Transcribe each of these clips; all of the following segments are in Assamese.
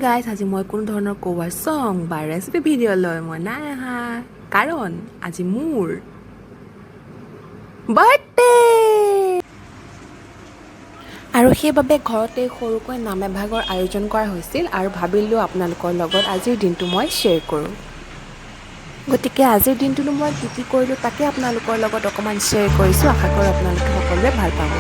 গাইজ, আজি মই কোনো ধৰণৰ কভাৰ চং বা ৰেচিপি ভিডিঅ' লৈ মই নাই অহা, কাৰণ আজি মোৰ বাৰ্থডে আৰু সেইবাবে ঘৰতে সৰুকৈ নাম এভাগৰ আয়োজন কৰা হৈছিল আৰু ভাবিলোঁ আপোনালোকৰ লগত আজিৰ দিনটো মই শ্বেয়াৰ কৰোঁ। গতিকে আজিৰ দিনটোনো মই কি কি কৰিলোঁ, তাকে আপোনালোকৰ লগত অকণমান শ্বেয়াৰ কৰিছোঁ। আশা কৰোঁ আপোনালোকে সকলোৱে ভাল পাব।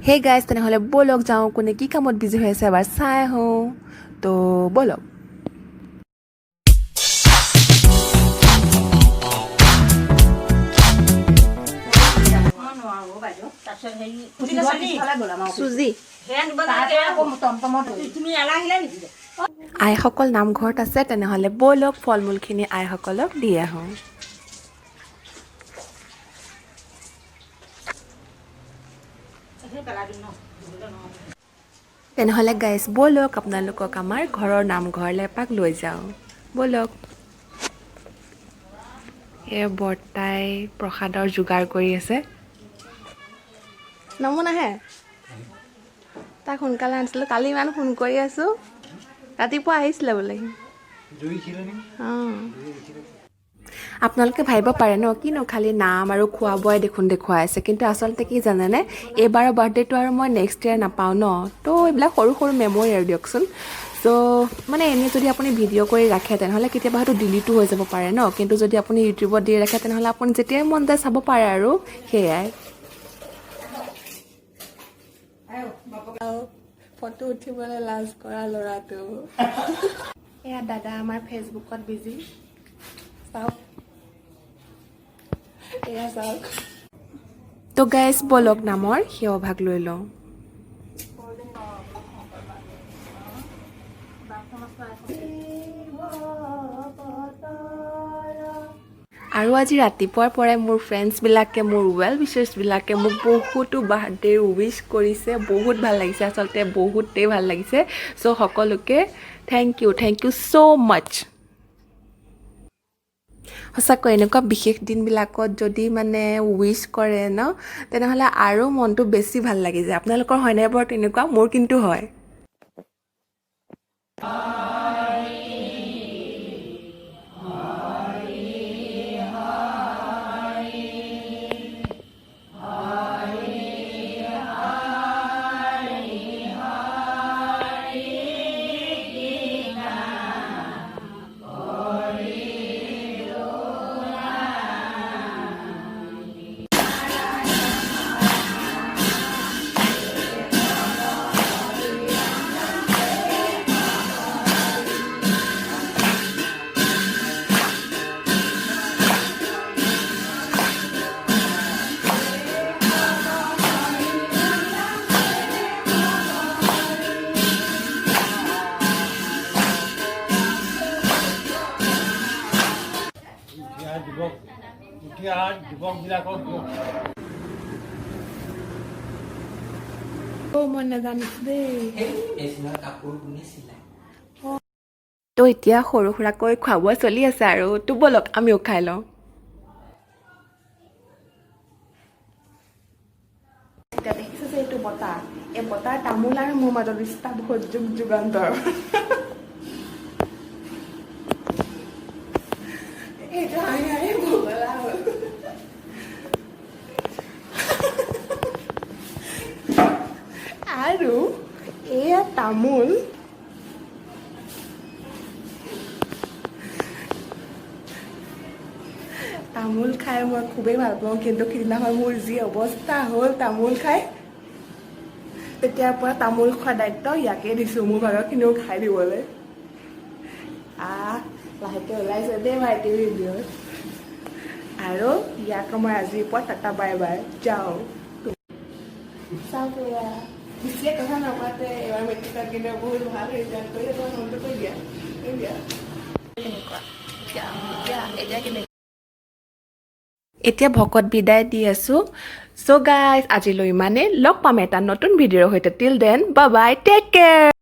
হে গাইজ, তেনেহ'লে ব'লক যাওঁ, কোনে কি কামত বিজি হৈ আছে এবাৰ চাই আহোঁ। তো ব'লক। চুজি। আইসকল নামঘৰত আছে, তেনেহ'লে ব'লক ফল মূলখিনি আইসকলক দি আহোঁ। তেনেহ'লে গাইজ, ব'লক আপোনালোকক আমাৰ ঘৰৰ নামঘৰলৈ এপাক লৈ যাওঁ ব'লক। এই বৰ্তাই প্ৰসাদৰ যোগাৰ কৰি আছে। নমো নাহে, তাক সোনকালে আনিছিলোঁ। কালি ইমান ফোন কৰি আছোঁ, ৰাতিপুৱা আহিছিলে বোলে সি। অঁ, আপোনালোকে ভাবিব পাৰে ন, কিনো খালি নাম আৰু খোৱা বোৱাই দেখোন দেখুৱাই আছে। কিন্তু আচলতে কি জানেনে, এইবাৰৰ বাৰ্থডেটো আৰু মই নেক্সট ইয়েৰ নাপাওঁ ন। তো এইবিলাক সৰু সৰু মেমৰি আৰু দিয়কচোন। চ' মানে এনেই যদি আপুনি ভিডিঅ' কৰি ৰাখে, তেনেহ'লে কেতিয়াবা হয়তো ডিলিটো হৈ যাব পাৰে ন। কিন্তু যদি আপুনি ইউটিউবত দি ৰাখে, তেনেহ'লে আপুনি যেতিয়াই মন যায় চাব পাৰে আৰু সেয়াই। ফটো উঠিবলৈ লাজ কৰা ল'ৰাটো। এয়া দাদা আমাৰ ফেচবুকত বিজি, চাওক, এয়া চাওক। তো গাইজ, বলক নামৰ সেৱা ভাগ লৈ লওঁ। আৰু আজি ৰাতিপুৱাৰ পৰাই মোৰ ফ্ৰেণ্ডছবিলাকে, মোৰ ৱেল উইচাৰ্ছবিলাকে মোক বহুতো বাৰ্থডে উইচ কৰিছে। বহুত ভাল লাগিছে, আচলতে বহুতেই ভাল লাগিছে। চ' সকলোকে thank you, thank you so much। সঁচাকৈ এনেকুৱা বিশেষ দিনবিলাকত যদি মানে উইচ কৰে ন, তেনেহ'লে আৰু মনটো বেছি ভাল লাগি যায়। আপোনালোকৰ হয়নে বাৰু তেনেকুৱা? মোৰ কিন্তু হয়। উঠি অহা যুৱক, উঠি অহা যুৱকবিলাকক দিয়ক। অ', মই নাজানিছোঁ দেই। মেচিনত কাপোৰ কোনে চিলায়? তো এতিয়া সৰু সুৰাকৈ খোৱা বোৱা চলি আছে আৰু। তো ব'লক, আমিও খাই লওঁ। এতিয়া দেখিছে যে এইটো বতাহ, এই বতাহ তামোল আৰু মোৰ মাজত ৰিষ্টা বহুত যুগ যুগান্তৰ। এইটো হাঁহি হাঁহি বগলা হ'ল। আৰু এয়া তামোল। তামোল খাই মই খুবেই ভাল পাওঁ, কিন্তু সিদিনাখন মোৰ যি অৱস্থা হ'ল তামোল খাই, তেতিয়াৰ পৰা তামোল খোৱাৰ দায়িত্ব ইয়াকে দিছোঁ, মোৰ ভাগৰখিনিও খাই দিবলৈ। আহ, লাহেকৈ ওলাইছে দেই ভাইটি ভিডিঅ'ত। আৰু ইয়াক মই আজিৰ পৰা টাটা বাই বাই যাওঁ। চাওক, এয়া বেছিয়ে কথা নাপাতে। এবাৰ মেট্ৰিকত কিন্তু বহুত ভাল ৰিজাল্ট কৰি তোমাৰ ফোনটো কৈ দিয়া, কৈ দিয়া কেনেকুৱা। এতিয়া এতিয়া এতিয়া কেনেকুৱা? এতিয়া ভকত বিদায় দি আছোঁ। চ' গাইজ, আজিলৈ ইমানেই। লগ পাম এটা নতুন ভিডিঅ'ৰ সৈতে। Till then, bye bye, take care.